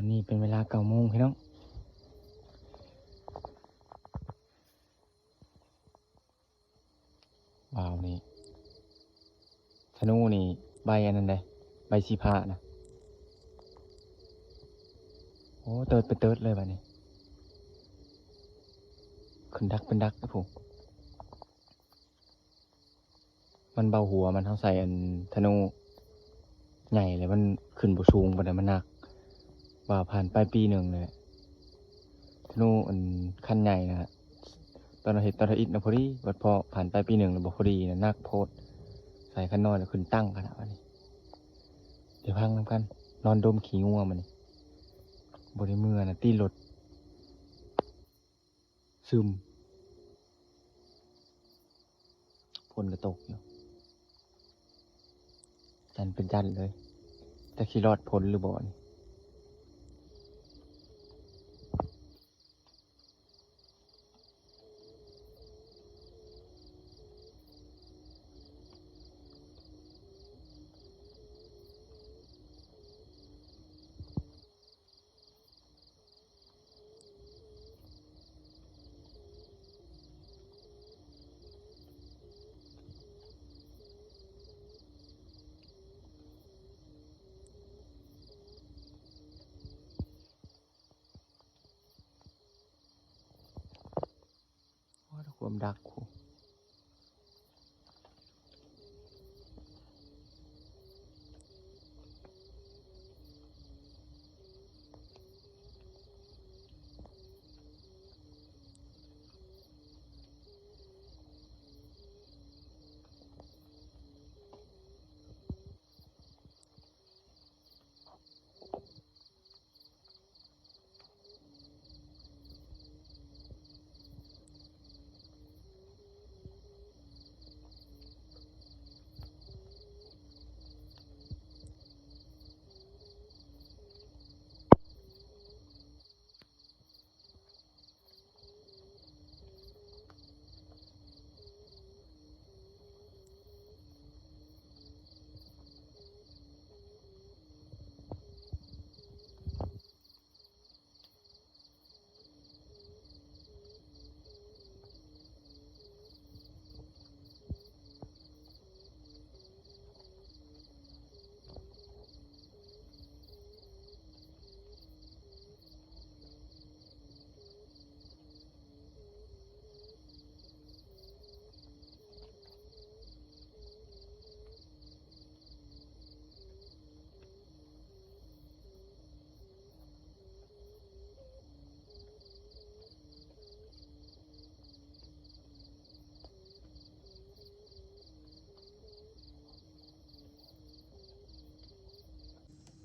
ຕອນນີ້ເປັນເວລາເກົ້າໂມງພີ່ນ້ອງ. ວ້າວ ນີ້ ທະນູນີ້ໃບອັນນັ້ນເດ້ ໃບສີຟ້ານະ. ໂອ້ ເຕີດໄປເຕີດເລີຍບາດນີ້ ຂຶ້ນດັກເປັນດັກພຸ້ນ. ມັນເບົາຫົວມັນ ເຮົາໃສ່ອັນທະນູໃຫຍ່ແລ້ວມັນຂຶ້ນບໍ່ສູງປານໃດ ມັນໜັກ. ວ່າຜ່ານໄປປີໜຶ່ງແລ້ວ ທະນູອັນຄັນໃຫຍ່ນະ ຕອນເຮົາເຮັດ ຕອນເຮົາອິດນະພໍດີ ບັດພໍຜ່ານໄປປີໜຶ່ງແລ້ວບໍ່ພໍດີນະ ໜັກໂພດ. ໃສ່ຄັນນ້ອຍແລ້ວຂຶ້ນຕັ້ງຂະໜາດບາດນີ້. ດຽວຟັງນຳກັນ ນອນດົມຂີ້ງົວມານີ້ ບໍ່ໄດ້ເມືອນະ ຕີລົດ. ຊຶມ ຝົນກໍຕົກຢູ່ ຈັນເປັນຈັນເລີຍ ຈັກຊິລອດຝົນຫຼືບໍ່ນີ້. ໂອ້ຍ ຄວາມດັກພຸ້ນ.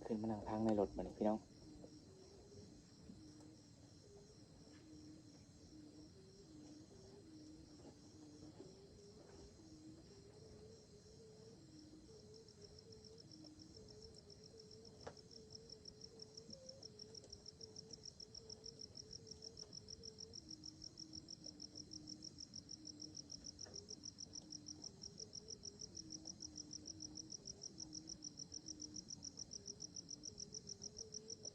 ຂຶ້ນມານັ່ງທາງໃນລົດບາດນີ້ພີ່ນ້ອງ. ໂ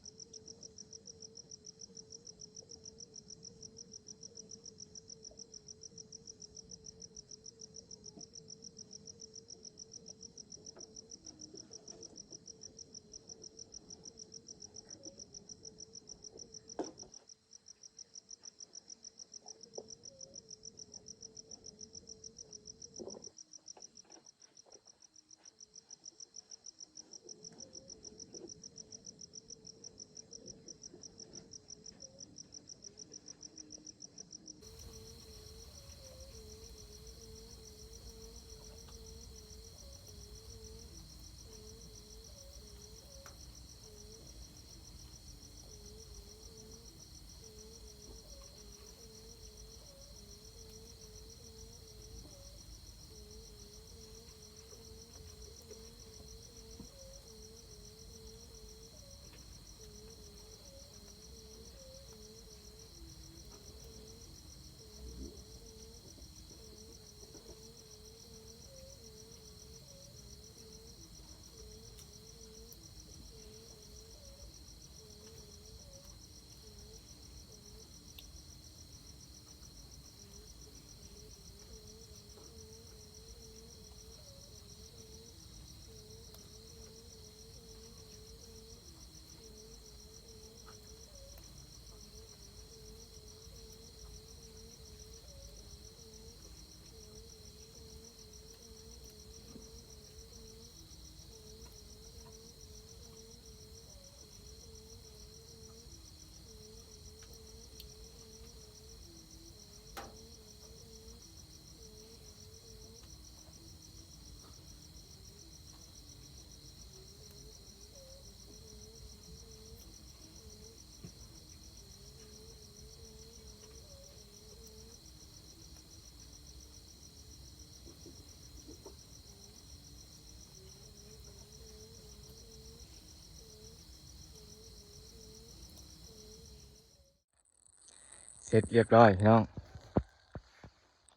ເສັດຮຽບຮ້ອຍພີ່ນ້ອງ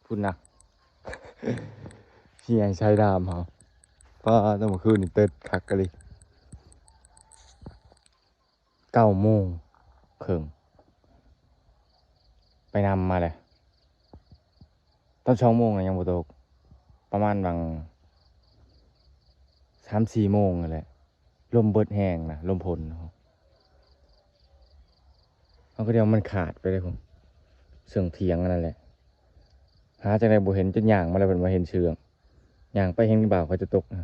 ພຸ້ນນະ ເຮຍໄຊດາມເຮົາ ປ້າ ແຕ່ມື້ຄືນນີ້ເຕີດຄັກອີ່ຫຼີ ເກົ້າໂມງເຄິ່ງ ໄປນຳມາແຫຼະ ຕອນສອງໂມງນະຍັງບໍ່ຕົກ ປະມານຫວ່າງສາມສີ່ໂມງນັ້ນແຫຼະ ລົມເບິດແຮງນະ ລົມຝົນ ເຮົາກໍດຽວມັນຂາດໄປເດ້ພຸ້ນ ເຊື່ອງຖຽງອັນນັ້ນແຫຼະ ຫາຈັ່ງໃດບໍ່ເຫັນ ຈົນຍ່າງມາແລ້ວເພິ່ນວ່າເຫັນເຊື່ອງ ຍ່າງໄປເຫັນບ່າວເຂົາຈະຕົກນະ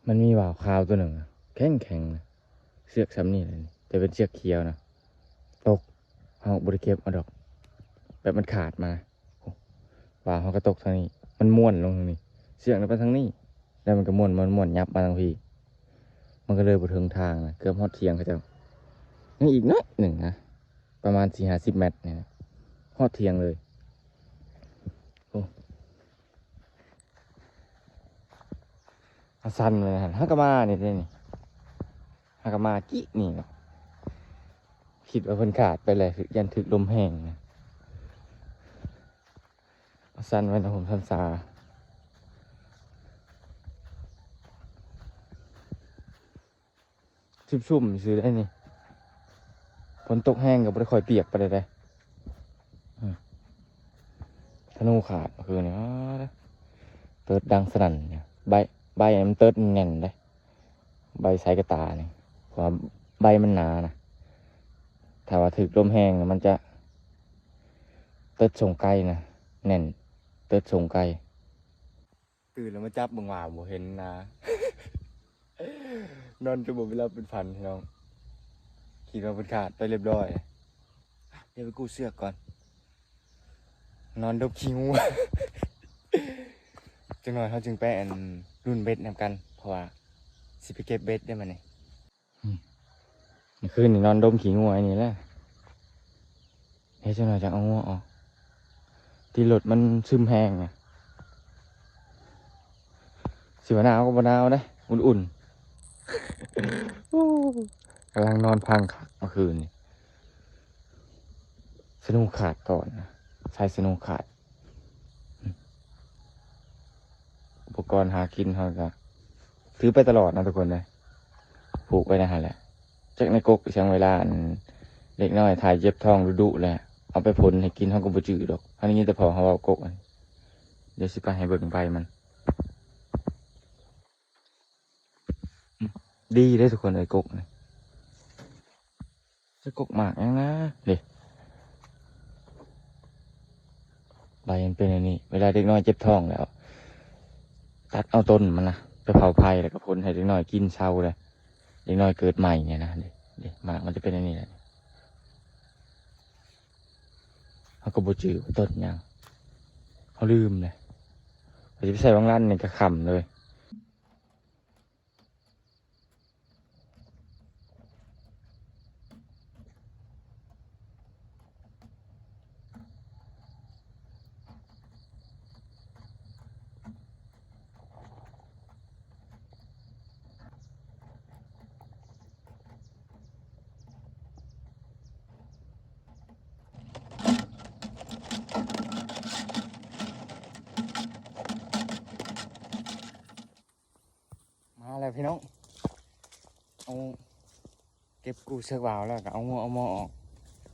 ມັນມີບ່າວຂາວຕົວໜຶ່ງນະ ແຂງໆນະ ເຊືອກສ່ຳນີ້ແຫຼະ ແຕ່ເປັນເຊືອກຂຽວນະ ຕົກ ເຮົາບໍ່ໄດ້ເກັບເອົາດອກ ແບບມັນຂາດມາ ບ່າວເຮົາກໍຕົກທາງນີ້ ມັນມ້ວນລົງທາງນີ້ ເຊືອກນັ້ນໄປທາງນີ້ ແລ້ວມັນກໍມ້ວນ ມ້ວນ ມ້ວນຍັບມາທາງພີ້ ມັນກໍເລີຍບໍ່ເຖິງທາງນະ ເກືອບຮອດຖຽງເຂົາເຈົ້າ ຍັງອີກໜ້ອຍໜຶ່ງນະ ປະມານສີ່ຫ້າສິບແມັດນີ້ນະ ຮອດຖຽງເລີຍ ໂອ້ ອາ ສັ່ນໄວ້ຫັ້ນ ຫາກະມານີ້ເດ້ນີ້ ຫາກະມາກີ້ນີ້ ຄິດວ່າເພິ່ນຂາດໄປແລ້ວ ຢ້ານຖືກລົມແຮງນະ ອາ ສັ່ນໄວ້ນະຜົມ ສັ່ນຊາ. ຊຸ່ມໆຊື່ໄດ໋ນີ້ ຝົນຕົກແຮງກໍບໍ່ໄດ້ຄ່ອຍປຽກປານໃດເດ້ ອືມ ທະນູຂາດຄືນີ້ ອາ ເຕີດດັງສະໜັ່ນ ໃບ ໃບມັນເຕີດແໜ້ນເດ້ ໃບສາຍກະຕ່ານີ້ ເພາະວ່າໃບມັນໜານະ ຖ້າວ່າຖືກລົມແຮງມັນຈະເຕີດສົ່ງໄກນະ ແໜ້ນ ເຕີດສົ່ງໄກ. ຕື່ນແລ້ວມາຈັບເບິ່ງວ່າບໍ່ເຫັນນາ ນອນຈົນບໍ່ເປັນຫຼັບເປັນຝັນພີ່ນ້ອງ ຄິດວ່າເພິ່ນຂາດໄປຮຽບຮ້ອຍ ດຽວໄປກູ້ເຊືອກກ່ອນ ນອນດົມຂີ້ງູ ຈັກໜ້ອຍເຮົາຈຶ່ງໄປ ອັນ ລຸ້ນເບັດນຳກັນ ເພາະວ່າຊິໄປເກັບເບັດເດ້ມື້ນີ້. ອືມ ມື້ຄືນນີ້ນອນດົມຂີ້ງົວຢູ່ນີ້ແຫຼະ ເຮັດຈັກໜ້ອຍຈັ່ງເອົາງົວອອກ ຕິດລົດມັນຊຶມແຮງນະ ຊິວ່າໜາວກໍບໍ່ໜາວເດ້ ອຸ່ນໆ ໂອ້ ກຳລັງນອນພັງຄັກມື້ຄືນນີ້ ສະໜູຂາດກ່ອນນະ ສາຍສະໜູຂາດ. ອຸປະກອນຫາກິນເຮົາກະຖືໄປຕະຫຼອດນະທຸກຄົນເອີຍ ຜູກໄວ້ໃນຫັ້ນແຫຼະ ຈັກໃນກົກອີ່ຫຍັງ ເວລາອັນເດັກນ້ອຍຖ່າຍເຈັບທ້ອງດຸໆແຫຼະ ເອົາໄປພົ່ນໃຫ້ກິນ ເຮົາກໍບໍ່ຈື່ດອກ ເຮົາໄດ້ຍິນແຕ່ພໍ່ເຮົາເວົ້າກົກ ດຽວຊິໄປໃຫ້ເບິ່ງໃບມັນ ອືມ ດີເດ້ທຸກຄົນເອີຍ ກົກນີ້ ຈັກກົກໝາກຫຍັງນະ ເດ້ ໃບມັນເປັນແນວນີ້ ເວລາເດັກນ້ອຍເຈັບທ້ອງແລ້ວ ຕັດເອົາຕົ້ນມັນນະ ໄປເຜົາໄຟ ແລ້ວກໍພົ່ນໃຫ້ເດັກນ້ອຍກິນເຊົາເລີຍ ເດັກນ້ອຍເກີດໃໝ່ນີ້ນະ ເດ້ ເດ້ ໝາກມັນຈະເປັນແນວນີ້ແຫຼະ ເຮົາກໍບໍ່ຈື່ວ່າຕົ້ນຫຍັງ ເຮົາລືມເລີຍ ວ່າຊິໄປໃສ່ບາງລັນນີ້ກໍຄ່ຳເລີຍ. ມາແລ້ວພີ່ນ້ອງ ເອົາ ເກັບກູ້ເຊືອກຫວາວແລ້ວກໍເອົາງົວເອົາມໍອອກ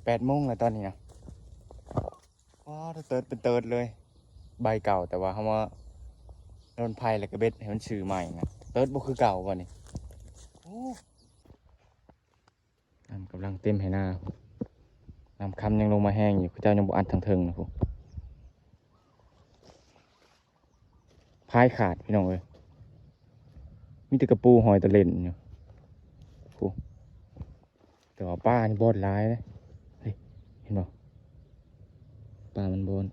ແປດໂມງແລ້ວຕອນນີ້ນະ ວ້າ ເຕີດເປັນເຕີດເລີຍ ໃບເກົ່າ ແຕ່ວ່າເຮົາມາລົນໄຜ່ແລ້ວກໍເບັດໃຫ້ມັນຊື່ໃໝ່ນະ ເຕີດບໍ່ຄືເກົ່າບັດນີ້ ໂອ້ ນ້ຳກຳລັງເຕັມໄຮ່ນາ ນ້ຳຄຳຍັງລົງມາແຮງຢູ່ ເຂົາເຈົ້າຍັງບໍ່ອັດທາງເທິງນະພຸ້ນ ພາຍຂາດພີ່ນ້ອງເອີຍ ມີແຕ່ກະປູຫອຍຕະເຫຼັ່ນຢູ່ພຸ້ນ ແຕ່ວ່າປານີ້ບ່ອນຫຼາຍເດ້ ເຫັນບໍ່ ປາມັນບ່ອນ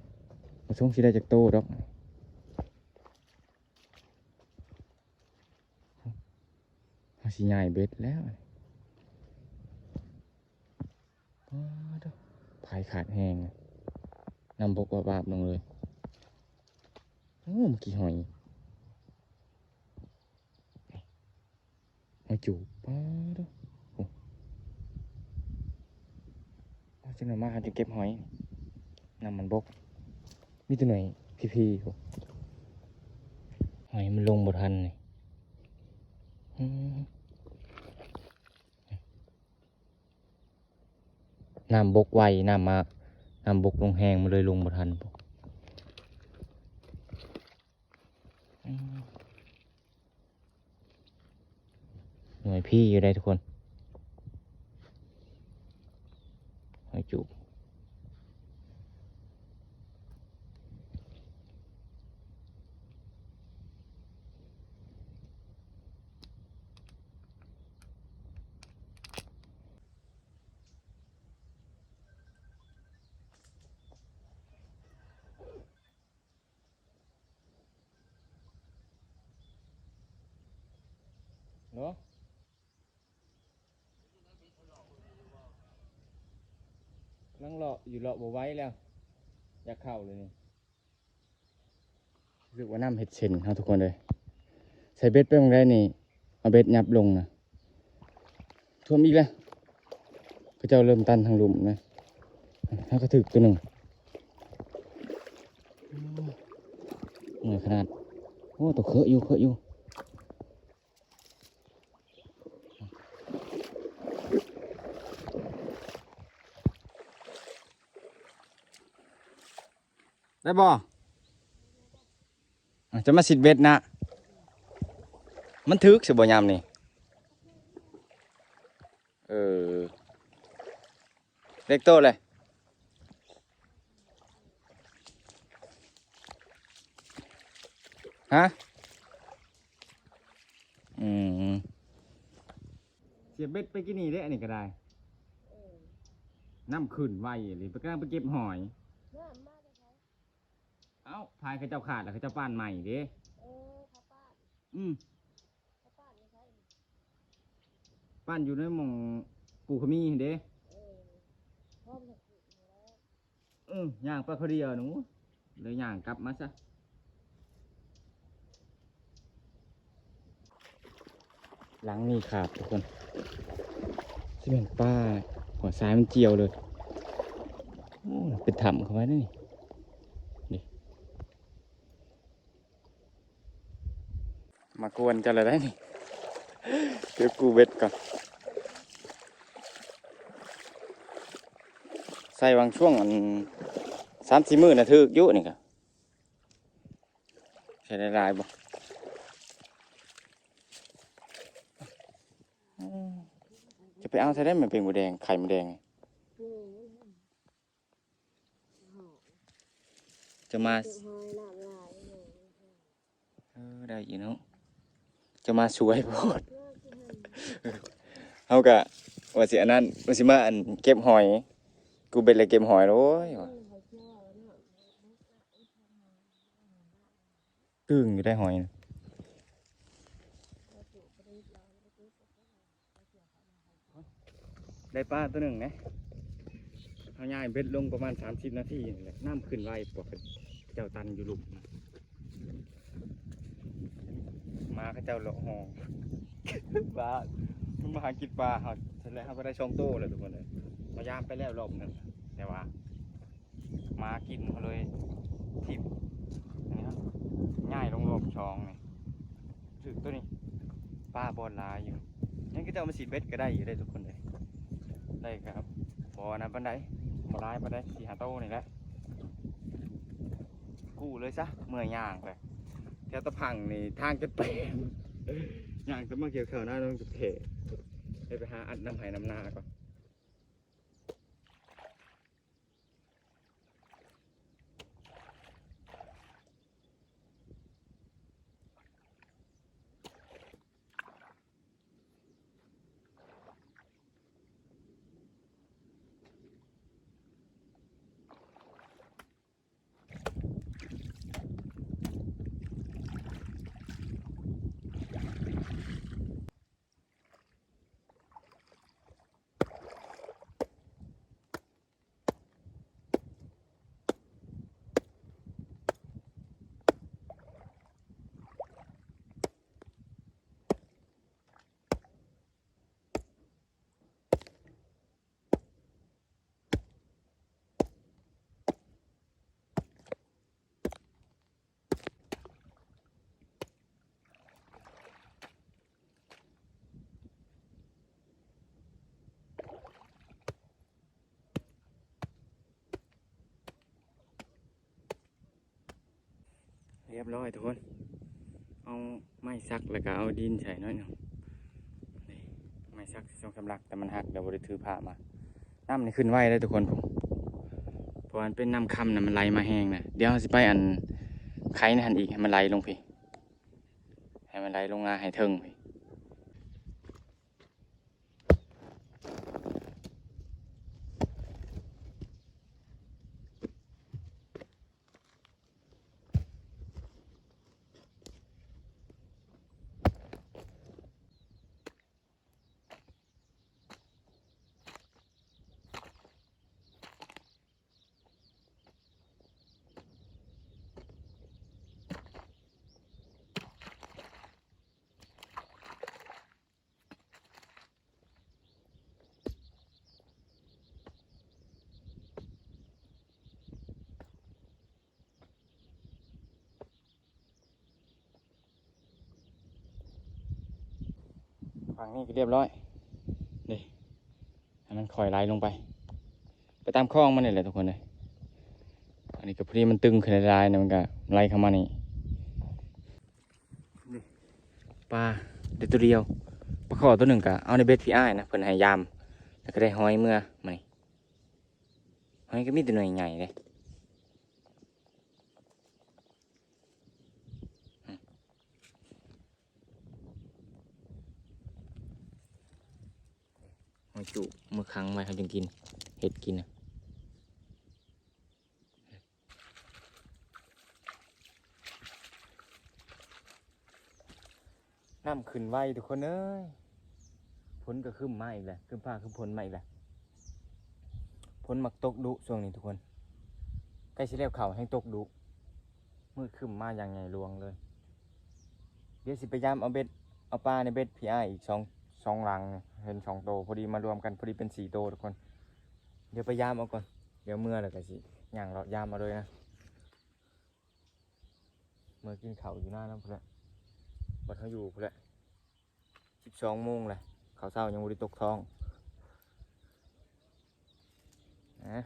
ບໍ່ຊົງຊິໄດ້ຈັກໂຕດອກ. ເຮົາຊິຍ້າຍເບັດແລ້ວ ປາດໂທ້ ພາຍຂາດແຮງ ນ້ຳບົກວາບໆລົງເລີຍ ໂອ້ ເມື່ອກີ້ຫອຍ ຫອຍຈູບ ປາດໂທ້ ໂອ້ ຈັ່ງໜ້ອຍມາຫາຈະເກັບຫອຍ ນ້ຳມັນບົກ ມີແຕ່ໜ່ວຍພີໆ ຫອຍມັນລົງບໍ່ທັນນີ້ ອືມ ນ້ຳບົກໄວ ນ້ຳມາ ນ້ຳບົກລົງແຮງ ມັນເລີຍລົງບໍ່ທັນ ອືມ ໜ່ວຍພີຢູ່ໄດ໋ທຸກຄົນ ຫອຍຈູບ. ເນາະ ກຳລັງເລາະຢູ່ ເລາະບໍ່ໄຫວແລ້ວ ຢາກເຂົ້າເລີຍນີ້ ຮູ້ສຶກວ່ານ້ຳເຮັດເສັ້ນເຮົາທຸກຄົນເອີຍ ໃສ່ເບັດໄປໝ່ອງໃດນີ້ ເອົາເບັດຫຍັບລົງນະ ຖ້ວມອີກແລ້ວ ເຂົາເຈົ້າເລີ່ມຕັນທາງລຸ່ມນະ ຫາກະຖືກໂຕໜຶ່ງ ເມື່ອຍຂະໜາດ ໂອ້ ໂຕເຄີະຢູ່ ເຄີະຢູ່ ໄດ້ບໍ່? ອາ ຈະມາຊິດເບັດນະ ມັນຖືກຊິບໍ່ຍາມນີ້? ເອີ ເລັກໂຕເລີຍ ຮະ? ອືມ ສຽບເບັດໄປກິນນີ້ເດ້ ອັນນີ້ກໍໄດ້ ເອີ ນ້ຳຂຶ້ນໄວອີ່ຫຼີ ໄປ ກຳລັງໄປເກັບຫອຍ ນ້ຳມາແຕ່ໃສ? ເອົ້າ ພາຍເຂົາເຈົ້າຂາດແລ້ວ ເຂົາເຈົ້າປ້ານໃໝ່ເດ້ ເອີ ເຂົາປ້ານ ອືມ ເຂົາປ້ານຢູ່ໃສ? ປ້ານຢູ່ໃນໝ່ອງປູຂະມີຫັ້ນເດ້ ເອີ ພ້ອມຈະຂຶ້ນຢູ່ແລ້ວ. ເອີ ຍ່າງໄປຄົນດຽວໜູ ເລີຍຍ່າງກັບມາຊະ ຫຼັງນີ້ຂາດທຸກຄົນ ຊິແມ່ນປາ ຫົວຊາຍມັນຈຽວເລີຍ ໂອ້ ເປັນຖ້ຳເຂົ້າໄປເດ້ນີ້ ນີ້. ມາກວນເຈົ້າແລ້ວໄດ໋ນີ້ ເກັບກູ້ເບັດກ່ອນ ໃສ່ຫວ່າງຊ່ວງອັນ ສາມສີ່ມື້ນະ ຖືກຢູ່ນີ້ກະ ໃສ່ໄດ້ຫຼາຍບໍ່? ອືມ ຈະໄປເອົາໃສ່ໄດ້ ມັນເປັນໝູແດງ ໄຂ່ໝູແດງ ຈະມາ ເອີ ໄດ້ຢູ່ເນາະ ຈະມາສວຍໂພດ ເຮົາກະວ່າຊິອັນນັ້ນ ວ່າຊິມາອັນເກັບຫອຍ ກູ້ເບັດແລ້ວເກັບຫອຍ ໂອ້ຍ ຕຶງຢູ່ໄດ໋ຫອຍນະ. ໄດ້ປາໂຕໜຶ່ງເດ້ ເຮົາຍ້າຍເບັດລົງປະມານສາມສິບນາທີນີ້ແຫຼະ ນ້ຳຂຶ້ນໄວ ພວກເຂົາເຈົ້າຕັນຢູ່ລຸ່ມ ໝາເຂົາເຈົ້າເລາະຫ້ອງ ປາ ມັນມາຫາກິນປາເຮົາ ແລ້ວເຮົາກໍໄດ້ສອງໂຕແລ້ວທຸກຄົນເອີຍ ມາຢາມໄປແລ້ວລອບໜຶ່ງ ແຕ່ວ່າ ໝາກິນເຂົາເລີຍຖິ້ມ ອັນນີ້ເນາະ ຍ້າຍລົງລອບສອງນີ້ ຖືກໂຕນີ້ ປາບ່ອນຫຼາຍຢູ່ ຍັງເຂົາເຈົ້າມາຊິດເບັດກໍໄດ້ຢູ່ເດ້ທຸກຄົນເອີຍ ໄດ້ກໍບໍ່ອັນນັ້ນປານໃດ ບໍ່ຫຼາຍປານໃດ ສີ່ຫ້າໂຕນີ້ແຫຼະ ກູ້ເລີຍຊະ ເມື່ອຍຍ່າງເລີຍ ແຖວຕະພັງນີ້ທາງຈົນແປນ ຍ່າງແຕ່ມາກ່ຽວເຂົ້ານານ້ອງຈຸແຂ ໄດ້ໄປຫາອັດນ້ຳໄຮ່ນ້ຳນາກ່ອນ. ຮຽບຮ້ອຍທຸກຄົນ ເອົາໄມ້ສັກ ແລ້ວກໍເອົາດິນໃສ່ໜ້ອຍໜຶ່ງ. ນີ້ ໄມ້ສັກສອງສາມຫຼັກ ແຕ່ມັນຫັກ ແລ້ວບໍ່ໄດ້ຖືພາມາ. ນ້ຳນີ້ຂຶ້ນໄວເດ້ທຸກຄົນ ເພາະວ່າມັນເປັນນ້ຳຄຳນະ ມັນໄຫຼມາແຮງນະ. ດຽວເຮົາຊິໄປອັນໄຂໃນຫັ້ນອີກ ໃຫ້ມັນໄຫຼລົງພີ້ ໃຫ້ມັນໄຫຼລົງມາໃຫ້ເທິງພີ້. ຝັ່ງນີ້ກໍຮຽບຮ້ອຍ ນີ້ ໃຫ້ມັນຄ່ອຍໄຫຼລົງໄປ ໄປຕາມຄອງມັນນີ້ແຫຼະທຸກຄົນເອີຍ. ອັນນີ້ກໍພໍດີມັນຕຶງຂຶ້ນຫຼາຍໆນະ ມັນກໍໄຫຼເຂົ້າມານີ້. ນີ້ ປາໄດ້ຕົວດຽວ ປາຄໍ່ຕົວໜຶ່ງ ກໍເອົາໃນເບັດພີ່ອ້າຍນະ ເພິ່ນໃຫ້ຢາມ ແລ້ວກໍໄດ້ຫອຍເມືອ ມານີ້ ຫອຍກໍມີແຕ່ໜ່ວຍໃຫຍ່ເດ້. ຫອຍຈຸ ມື້ຄັງໄວ້ເຮົາຈຶ່ງກິນ ເຮັດກິນນະ. ນ້ຳຂຶ້ນໄວທຸກຄົນເອີຍ ຝົນກໍຄຶ້ມມາອີກແລ້ວ ຄຶ້ມຟ້າຄຶ້ມຝົນມາອີກແລ້ວ. ຝົນມັກຕົກດຸຊ່ວງນີ້ທຸກຄົນ ໃກ້ຊິແລ້ວເຂົ້າແຮ່ງຕົກດຸ ມືດຄຶ້ມມາຢ່າງໃຫຍ່ຫຼວງເລີຍ. ດຽວຊິໄປຢາມເອົາເບັດ ເອົາປາໃນເບັດພີ່ອ້າຍອີກສອງ ສອງຫຼັງ ເຫັນສອງໂຕ ພໍດີມາລວມກັນ ພໍດີເປັນສີ່ໂຕທຸກຄົນ. ດຽວໄປຢາມເອົາກ່ອນ ດຽວເມືອແລ້ວກໍຊິຍ່າງເລາະຢາມເອົາເລີຍນະ. ເມືອກິນເຂົ້າຢູ່ນານຳພຸ້ນແຫຼະ ບັດເຮົາຢູ່ພຸ້ນແຫຼະ. ສິບສອງໂມງແລ້ວ ເຂົ້າເຊົ້າຍັງບໍ່ໄດ້ຕົກທ້ອງ. ນະ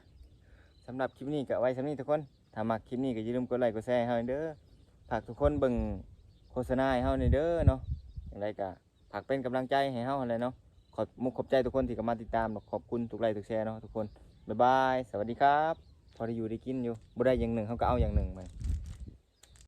ສຳລັບຄລິບນີ້ກໍໄວ້ສ່ຳນີ້ທຸກຄົນ. ຖ້າມັກຄລິບນີ້ກໍຢ່າລືມກົດໄລກົດແຊໃຫ້ເຮົາເດີ. ຝາກທຸກຄົນເບິ່ງໂຄສະນາໃຫ້ເຮົາແດ່ເດີເນາະ. ຈັ່ງໃດກໍຝາກເປັນກຳລັງໃຈໃຫ້ເຮົາຫັ້ນແຫຼະເນາະ. ຂອບມຸກຂອບໃຈທຸກຄົນທີ່ເຂົ້າມາຕິດຕາມ ແລະ ຂອບຄຸນທຸກໄລທຸກແຊເນາະທຸກຄົນ. ບາຍບາຍ ສະຫວັດດີຄັບ. ພໍໄດ້ຢູ່ໄດ້ກິນຢູ່ ບໍ່ໄດ້ຢ່າງໜຶ່ງ ເຮົາກໍເອົາຢ່າງໜຶ່ງມາ.